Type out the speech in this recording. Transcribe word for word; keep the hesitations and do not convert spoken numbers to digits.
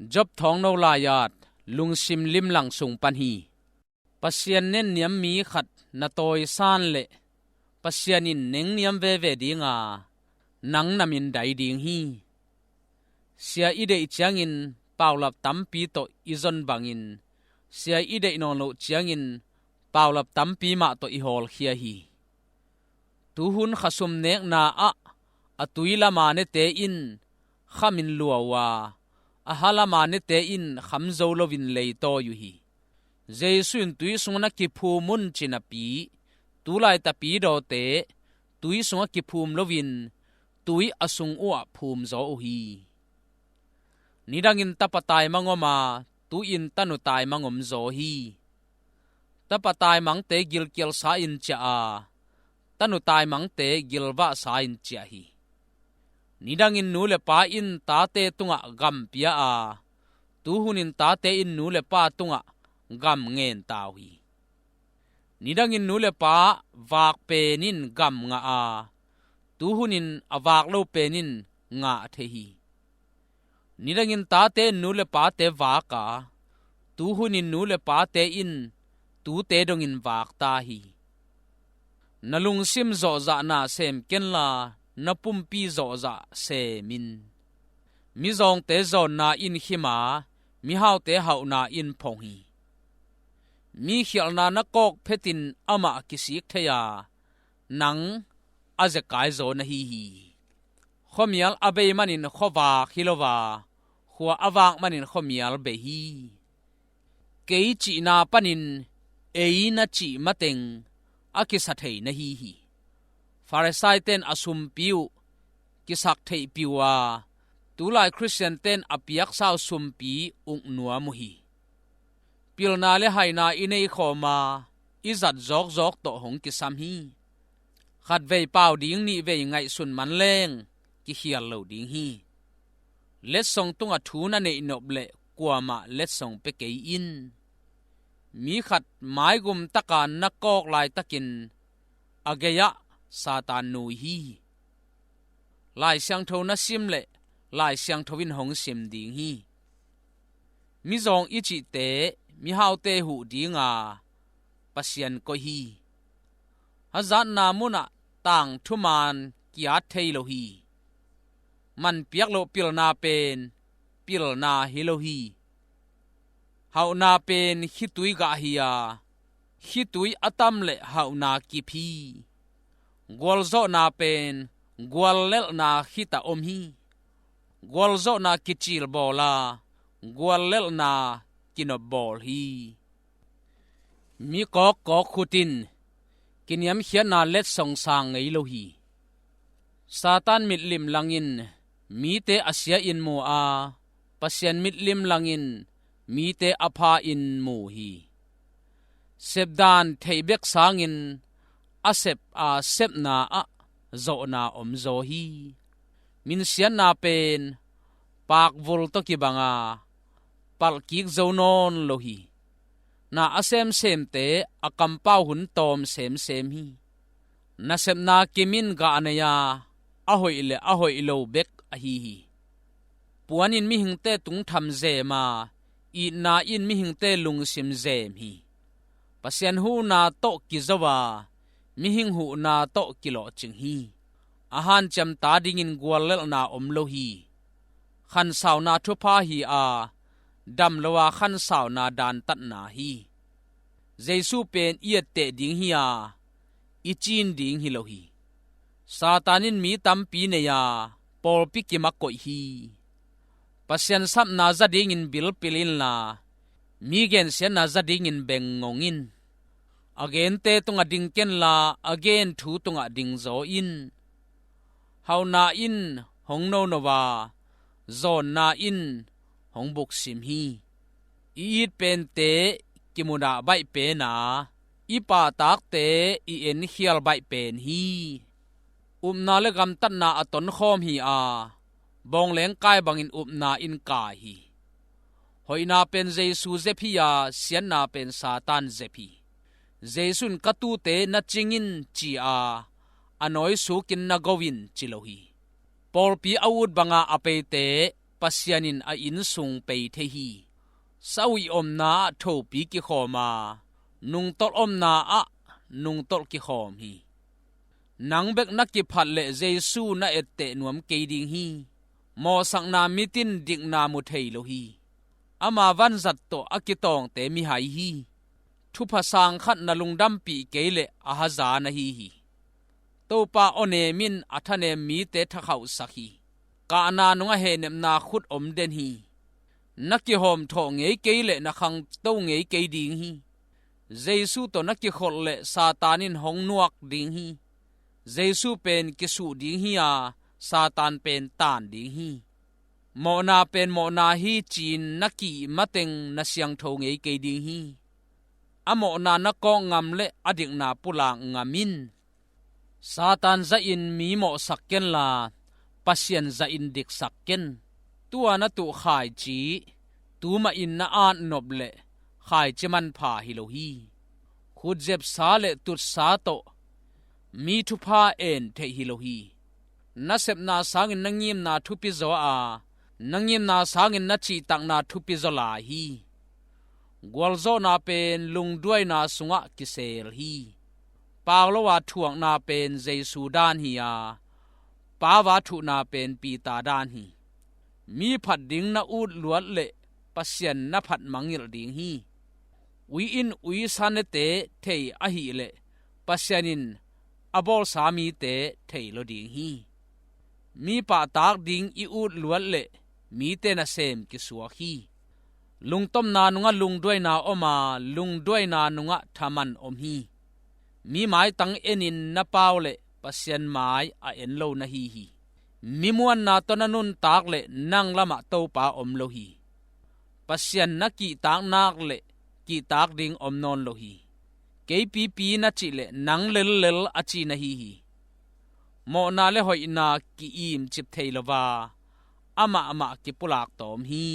Job thawngno lai-at lungsim limlang sung pan hi. Pasian nenniam mi khat na tawisan leh Pasian in nengniam veve dinga, nang na min dai ding hi. Sia i deih ciangin paulap tampi tawh i zon bangin, sia i deih nawn loh ciangin paulap tampi mah tawh i hawlkhia hi. Tuhun khasum nekna ah a tui lama nete in khamin lua uh a, a ha lama nete in kham zo loin leitawi uh hi. Jesu in tui sungah na kiphum un ci napi, tulai tapidawte tui sungah kiphum loin tui a sung uhah phum zaw uh hi. Nidangin tapa taimang om a, tu-in tanu taimang om zaw hi. Tapa taimangte gilkialsa in ciah a, tanu taimangte gilvahsa in ciah hi. Nidangin nu le pa in tate tungah gam pia a, tuhunin tate in nu le pa tungah gam ngen ta uh hi. Nidangin nu le pa vak pen in gam ngah a, tuhunin a vak lo pen in ngah thei hi. Nidangin tate in nu le pate vak a, tuhunin nu le pate in tute dongin vak ta hi. Na lungsim zawhzahna sem kenla, na pumpi zawhzah sem in. Mizawngte zawnna in khim a, mihaute hauhna in phong hi. Mi khialhna na kawk phetin amah kisik thei a, nang a zekai zaw na hi hi. Khuamial a bei manin khuavak hi lo a, khua a vak manin khuamial bei hi. Kei cihna panin ei na cih mateng a kisa thei na hi hi. Farisai ten a sumpi uh kisak theihpih uh a, tulai Khristian ten a piaksa uh sumpi uk nuam uh hi. Pilna le haina i nei khawm a, i zat zawkzawk tawh hong kisam hi. Khatvei pau ding, nihvei ngaihsun man leng kikhial lo ding hi. Letsong tungah thu na neih nop leh kuamah letsong pia kei in. Mi khat maigum taka na kawk laitakin a gei-ah Satan nui hi. Lai Siangtho na sim leh Lai Siangtho in hong sim ding hi. Mizawng i cihte mihaute huh dinga Pasian koih hi. Hazatna munah tangthuman ki-at thei lo hi. Manpiak loh pilna pen pilna hi lo hi. Hauhna pen khitui gah hi a, khitui a tam leh hauhna kip hi. Gualzawhna pen guallelhna khitah om hi. Gualzawhna kicil bawl a, guallelhna kinop bawl hi. Mi kawkkawk khut in kiniamkhiatna letsong sang ngei lo hi. Satan mitlim langin mite a sia in mu a, Pasian mitlim langin mite a pha in mu hi. Sepdan theih bek sangin a sep a sepna ah zawhna om zaw hi. Minsiatna pen pakvul tawh kibanga palhkik zo nawn lo hi. Na a semsemte a kampau hun tawm semsem hi. Nasepna kimin gah nei a, a hoih le a hoih lo bek ahi hi. Puan in mihingte tungtham zem a, itna in mihingte lungsim zem hi. Pasian huhna tawh kizo a, mihing huhna tawh kilawhcing hi. A hanciam ta dingin guallelhna om lo hi. Khansauna thupha hi a, dam lo a khansauna dantatna hi. Jesu pen i etteh ding hi a, i cin ding hi lo hi. Satan in mi tampi nei a, pawlpi kim a koih hi. Pasian sapna za dingin bilpil inla, mi gensiatna za dingin beng ngong in. A gente tungah ding kenla, a gen thu tungah ding zaw in. Hauhna in hong nono a, zawnna in hong buksim hi. I it pente kimudah baih pen a, i pahtakte i enkhial baih pen hi. Upna le gamtatna a tonkhawm hi a, bawngleng kai bangin upna in kai hi. Hoihna pen Jesu zep hi a, siatna pen Satan zep hi. Jesu in ka tuute na cing in ci a, a nawi sukin na go in ci lo hi. Pawlpi a ut banga a peite Pasian in a inn sung pei thei hi. Sauih omna ah thopi kikhawm a, nungtolh omna ah nungtolh kikhawm hi. Nang bek na kiphat leh Jesu na etteh nuam kei ding hi. Mawhsakna mit in dikna mu thei lo hi. Ama vanzat tawh a kitawngte mihai hi. Thupha sang khat na lungdampih kei leh a haza na hi hi. Topa awnem in a thanem mite thakhauhsak hi. Kahna nungah hehnepna khut om den hi. Na kihawmthawh ngei kei leh na khangto ngei kei ding hi. Jesu tawh na kikholh leh Satan in hong nuak ding hi. Jesu pen kisuh ding hi a, Satan pen taan ding hi. Mawhna pen mawhna hi ci-in na kih mateng na siangtho ngei kei ding hi. A mawhna na kawk ngam leh a dikna pulak ngam in. Satan zahin mi mawhsak kenla, Pasian zahin diksak ken. Tua na tuh khaici tu mahin na atnop leh khaici manpha hi lo hi. Khutzepsa leh tutsa tawh mi thupha en theih hi lo hi. Na sepna sangin na ngimna thupi zaw a, na ngimna sangin na cihtakna thupi zaw lai hi. Gualzawhna pen lungduaina sungah kisel hi. Pau lo a thuakna pen Jesu dan hi a, pau a thuhna pen Peter dan hi. Mi phat ding na ut luat leh Pasian na phat mangngilh ding hi. Ui in ui sanete thei ahih leh Pasian in a bawlsa mite thei lo ding hi. Mi pahtak ding i ut luat leh mite nasem kisuak hi. Lungtomna nungah lungduaina om a, lungduaina nungah thaman om hi. Mi maitang enin na pau leh Pasian mai a en lo na hi hi. Mi muanna tawh na nuntak leh nang lamah Topa om lo hi. Pasian na kihtak nak leh kihtak ding om nawn lo hi. Kei pipi na cih leh nang lellel a ci na hi hi. Mawhna leh hoihna ki-imcip thei lo a, amahmah kipulak tawm hi.